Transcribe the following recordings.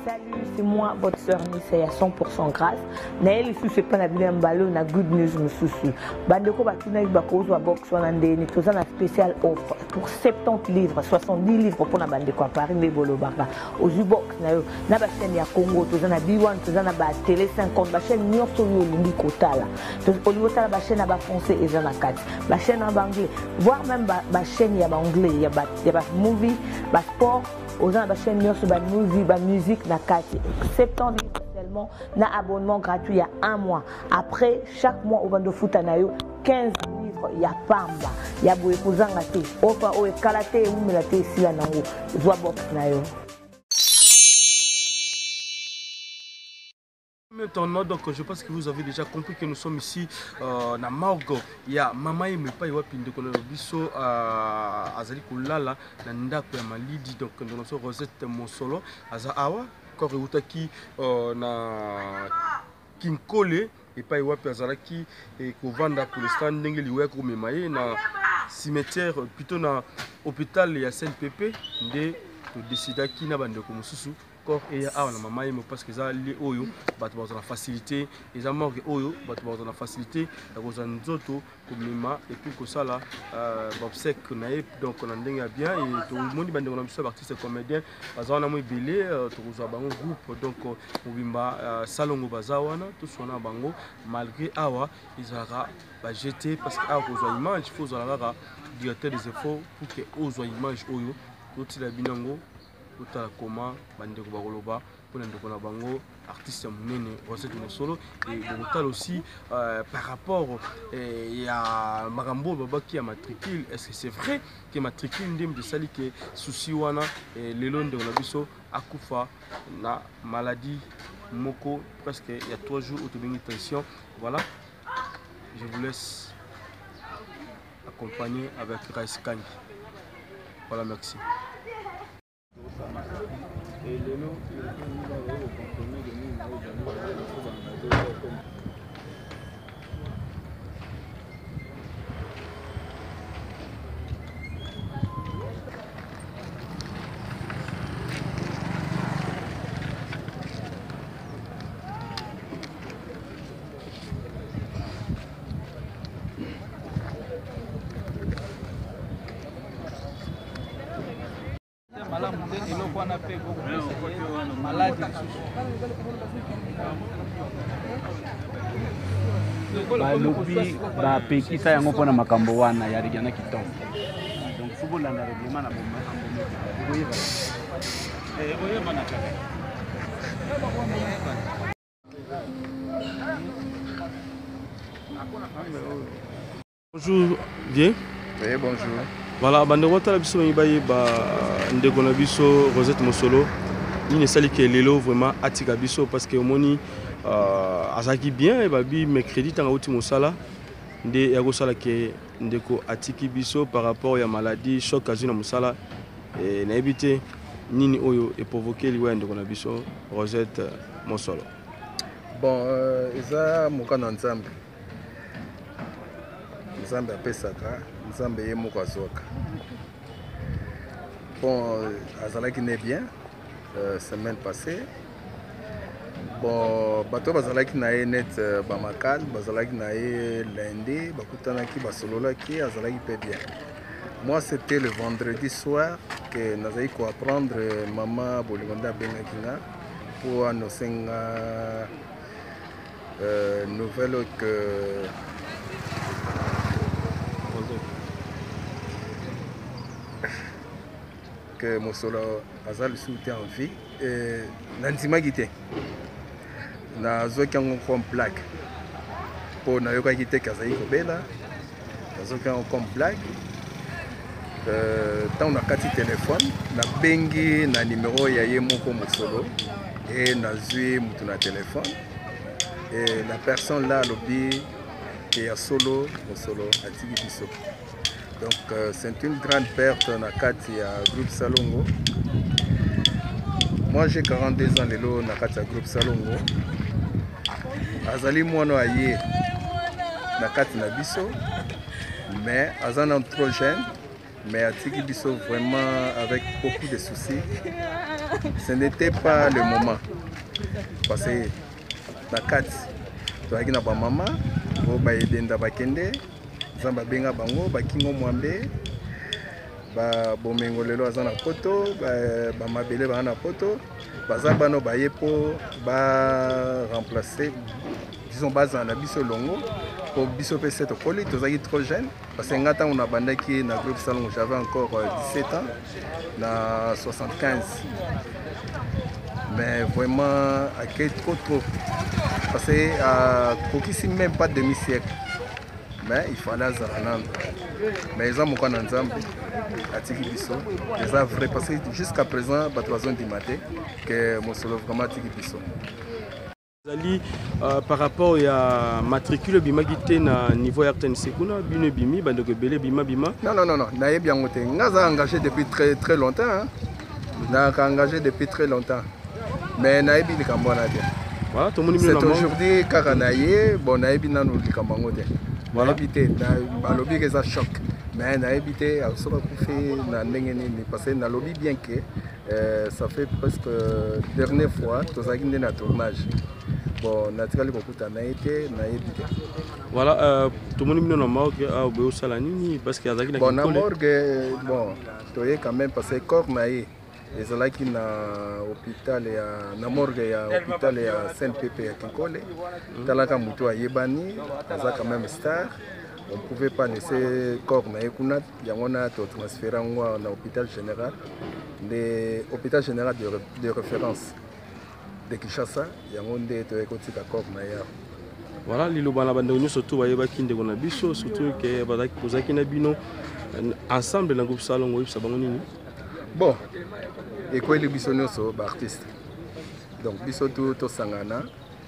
Salut, c'est moi, votre sœur Nissa, ya 100% grâce. Naye lisusu epai na bino ya mbala oyo na good news mosusu. Bandeko batunaki bakozwa box wana ndeni toza na spécial offre pour 70 livres, 70 livres mpona bandeko ya Paris nde bolobaka. Ozwi box na yo na ba chaîne ya Congo, toza na B1, toza na ba télé 50, ba chaîne nyonso oyo olingi kotala. Olingi otala ba chaîne ya ba français eza na kati, ba chaîne ya ba anglais, voire même ba, ba chaîne ya ba anglais ya ba, ya ba movie, ba sport oza na bachaîne nyonso bamovie bamusique na kati 70 livres seulement na abonnement gratuit ya un mois. Après chaque mois obanda ofuta na yo 15 livres ya pamba ya boye kozanga te ofa oyo ekala te ewumela te esila nango zwa box na yo. Maintenant, donc je pense que vous avez déjà compris que nous sommes ici euh, na morgue ya mama ye epai wapi ndeko na biso euh, azali kolala na ndako ya malidi. Donc ndeko na biso Rosette Mosolo aza awa corps eutaki euh, na Kinkole epai wapi azalaki eh, kovanda pour l'instant ndenge liwa ya komema ye na cimetière plutôt na hôpital ya CNPP nde todesidaki na bandeko mosusu corps eya awa na mama yemo parce que eza lieu oyo bato bazwa na facilité, eza morgue oyo bato bazwa na facilité ya kozwa nzoto komema et puis kosala euh, baobsèque na ye donc na ndenge ya bien. Et tomoni bandeko na biso ya baartiste comédien baza wana mo ebele, euh, tokozwa bango groupe donc euh, mobimba euh, salongo baza wana toswana na bango malgré awa ezalaka bajete parce que awa kozwa image faut ozala kaka directeur des efforts pour que ozwa image oyo totila bino yango totala koma bandeko bakoloba mpona ndeko na bango artiste ya monene Rosette Mosolo. Et bokotala aussi euh, par rapport euh, ya makambo oyo babaki ya matricule, est-ce que c'est vrai que matricule nde moto esali ke souci wana eh, lelo ndeko na biso akufa na maladie moko presque ya 3 jours oyo tobengi tension. Voilà, je vous laisse accompagner avec Rice Kangi. Voilà, merci. Malamu te eloko wana mpe ekokopesa ye maladi lisusu. Balobi bapekisa yango mpona makambo wana ya Rigiana Kitombo. Donc faut bolanda règlement na boyeba. Ekoyebana kaka. Bonjour, vieux. Oui, bonjour. Voilà, bandeko tala biso bangi bayeba ndeko na biso Rosette Mosolo nini esali ke lelo vraiment atika biso parce que omoni euh, azalaki bien babi mercredi ntango auti mosala nde ya kosala ke ndeko atiki biso par rapport ya maladie choc azwi na mosala e, nayebi te nini oyo eprovoke liwa ya ndeko na biso Rosette Mosolo. Bon, euh, eza mokano ya Nzambe. Nzambe apesaka, Nzambe ye moko azwaka. Bon, azalaki ne bien euh, semaine passée. Bon, bato bazalaki na ye net euh, bamakal bazalaki na ye lundi, bakutanaki basololaki, azalaki mpe bien. Moi, c'était le vendredi soir que nazalaki koapprendre mama bolingo nde abengaki nga mpo annonce nga euh, nouvelle que que mosolo aza lisusu te en vie. Nandimaki te, nazwaki yango comme blague mpo nayokaki te ke azali kobela, nazwaki yango comme blague. Ntango nakati telefone, nabengi na numero ya ye moko mosolo e nazwi mutu na telefone e la personne là alobi ke ya solo mosolo atiki biso. Donc euh, c'est une grande perte na kati ya groupe Salongo. Moi j'ai 42 ans lelo na kati ya groupe Salongo. Azali mwana aye na kati na biso, mais aza na trop jeune. Mais atiki biso vraiment avec beaucoup de soucis. Ce n'était pas le moment. Parce que na kati tozalaki na bamama oyo baedenda bakende nzambe abenga bango bakingo mwambe babomengo lelo aza na poto bamabele baza na poto baza bano baye mpo baremplace disons bazala na biso elongo mpo biso mpe se tokoli tozalaki trop jeune parce que nga ntango nabandaki na groupe salongo j'avais encore 17 ans na 75 mais vraiment ake trop trop parce que akokisi même pas demi siècle mais il fallait azala nano mais eza moka na nzambe atiki biso eza vrai parce que jusqu'à présent bato bazondima te ke mosolo vraiment atiki biso. Ezali par rapport ya matricule ebimaki te na niveau ya RTNC kuna bino ebimi bandeko ebele bima bima. Non non non non, nayebi yango te. Nga za engagé depuis très très longtemps hein. Naka engagé depuis très longtemps. Mais nayebi likambo wana te. Voilà, tomoni bino na C'est aujourd'hui kaka na ye, bon nayebi nanu likambo yango te. Voilà. Nayebi te, balobi ke eza choc. Mais nayebi te soki akufi na ndenge nini parce que nalobi bien que ça fait presque dernière fois tozalaki nde na tournage. Bon, natikali kokuta na ye te, nayebi te. Voilà, tomoni bino na morgue awa boye osala nini parce que azalaki na Bon, na Kinkole. morgue, bon, toye quand même parce que corps na ye ezalaki na hôpital ya na morgue ya hôpital ya CNPP ya Kinkole. Talaka moto ayebani, aza quand même star. On pouvait pas laisser corps na ye kuna, yango na to transférer yango na hôpital général, nde hôpital général de référence de Kinshasa, yango nde toyei kotika corps na ye awa. Voilà, liloba na bandeko nyonso to bayebaki ndeko na biso, surtout ke bozalaki na bino ensemble na groupe Salongo, oyebisa bango nini? Bon, ekweli biso nyonso baartiste, donc biso tu tosangana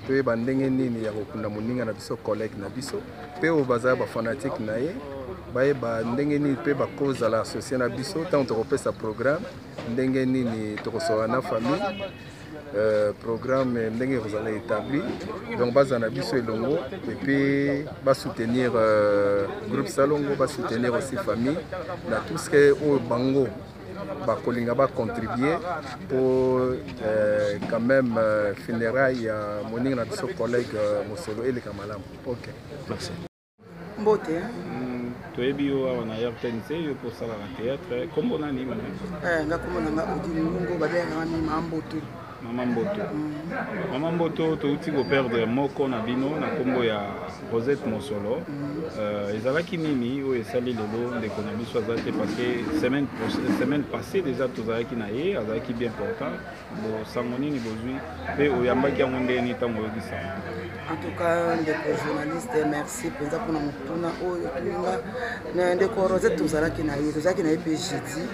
toyeba ndenge nini ya kokunda moninga na biso, collègue na biso, mpe oyo bazala bafanatike na ye bayeba ndenge nini mpe bakozala associé na biso ntango tokopesa programme, ndenge nini tokosola na famille, programme ndenge ekozala établi. Donc bazala na biso elongo et puis basoutenir groupe Salongo, basoutenir aussi famille na tout ce que oyo bango bakolinga bacontribue pour quand même funéraille ya moninga na biso collègue mosolo eleka malamu. Ok, merci. Mbote. Toyebi yo awa na RTNC, yo mpo osalaka théâtre. Kombo nani, mama? Nga kombo na nga Odile Ngungo, babengaka mama Mboto. Mama Mboto, mama Mboto, touti koperdre moko na bino na nkombo ya Rosette Mosolo. Ezalaki nini oyo esali lelo ndeko na biso aza te? Parce que semaine passée déjà tozalaki na ye, azalaki bien portant. Bosango nini bozwi mpe oyambaki yango ndenge nini ntango oyoki sango? En tout cas, ndeko journaliste, merci mpenza mpona motuna oyo otuninga. Ndeko Rosette, tozalaki na ye, tozalaki na ye mpe jeudi,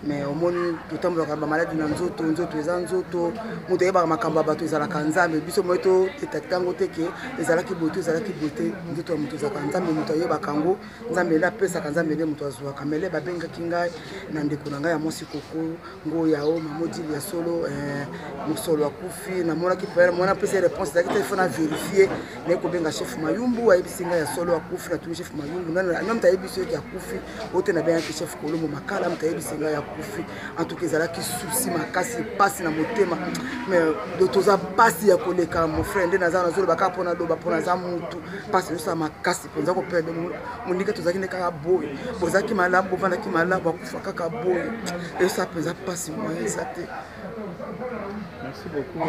mais omoni totambolaka bamaladi na nzoto. Nzoto eza nzoto, moto ayebaka makambo ya bato ezalaka nzambe. Biso moye totetaki ntango te ke ezalaki boye te, ezalaki boye te. Nzoto ya moto ezalaka nzambe, moto ayebaka yango, nzambe nde apesaka, nzambe nde moto azwaka. Mele babengaki ngai na ndeko na ngai ya mwasi koko ngoya o mamodili ya solo, mosolo akufi. Namonaki mwana apesa réponse, ezalaki te fo na vérifie. Naye kobenga chef Mayumbu, ayebisi ngai ya solo akufi. Natuni chef Mayumbu, nani moto ayebisi eke akufi? Oyo te, nabengaki chef Kolombo Makala, moto ayebisi ngai akufi. En tout cas, ezalaki souci makasi, mpasi na motema, mais toza mpasi ya koleka. Mon frère, nde naza nazoloba kaka mpona loba, mpona aza mutu mpasi ezosala makasi mpenza koperdre moninga. Tozalaki nde kaka boye, bozalaki malamu, bovandaki malamu, akufa kaka boye, ezosala mpenza mpasi, moyen eza te. Merci beaucoup,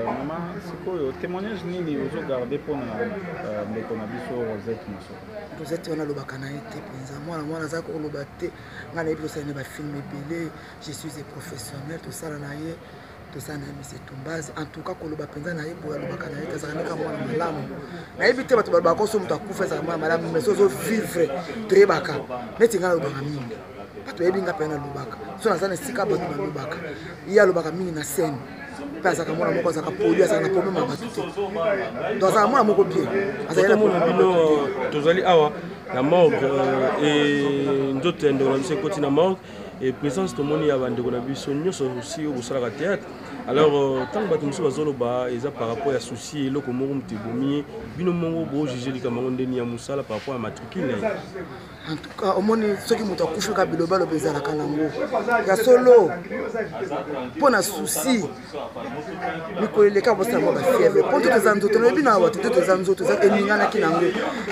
mama. Sikoyo témoignage nini ozogarde mpona ndeko na biso Rosette Mosolo? Rosette wana alobaka na ye te mpenza, mwana mwana aza koloba te. Ngai nayebi, tosala na bafilm ebele, je suis un professionnel, tosala na ye, tosala na ye mise Tumbazi. En tout cas, koloba mpenza na ye boye, alobaka na ye te, azalaka ndeka mwana malamu. Nayebi te, bato balobaka so moto akufa ezalaka mwana malamu, mais so ozovivre toyebaka. Neti ngai nalobaka mingi, bato bayebi nga mpe nalobaka. So naza na esika bato balobaka, ye alobaka mingi na scène mpe azalaka mwana moko azalaka poli, azalaka na problème ya bato te, donc azalaka mwana moko bien. Azali bino tozali awa na morgue e nzoto ya ndeko na biso ekoti na morgue. Et présence tomoni ya bandeko na biso nyonso aussi oyo bosalaka théâtre. Alors ntango bato mosusu bazoloba eza par rapport ya souci, eloko moko moto ebomi ye, bino moko bojuge likambo yango ndeni ya mosala par rapport ya matricule na ye? En tout cas, omoni, soki moto akufi, kaka bilobaloba ezalaka nango ya solo mpo na souci. Mikolo eleka bosala mwa bafièvre mpo nzoto eza nzoto, nayebi na bato, nzoto eza nzoto, eza eninganaki nango.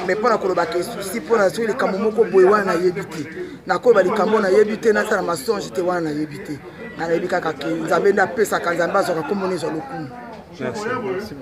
Mais mpo na kolobaka souci, mpo na soki likambo moko boye, wana nayebi te. Nakoloba likambo nayebi te, nasala masonge te, wana nayebi te. Nga nayebi kaka ke Nzambe nde apesaka, Nzambe azwaka, nkombo ezwa lokumu. Merci. Merci.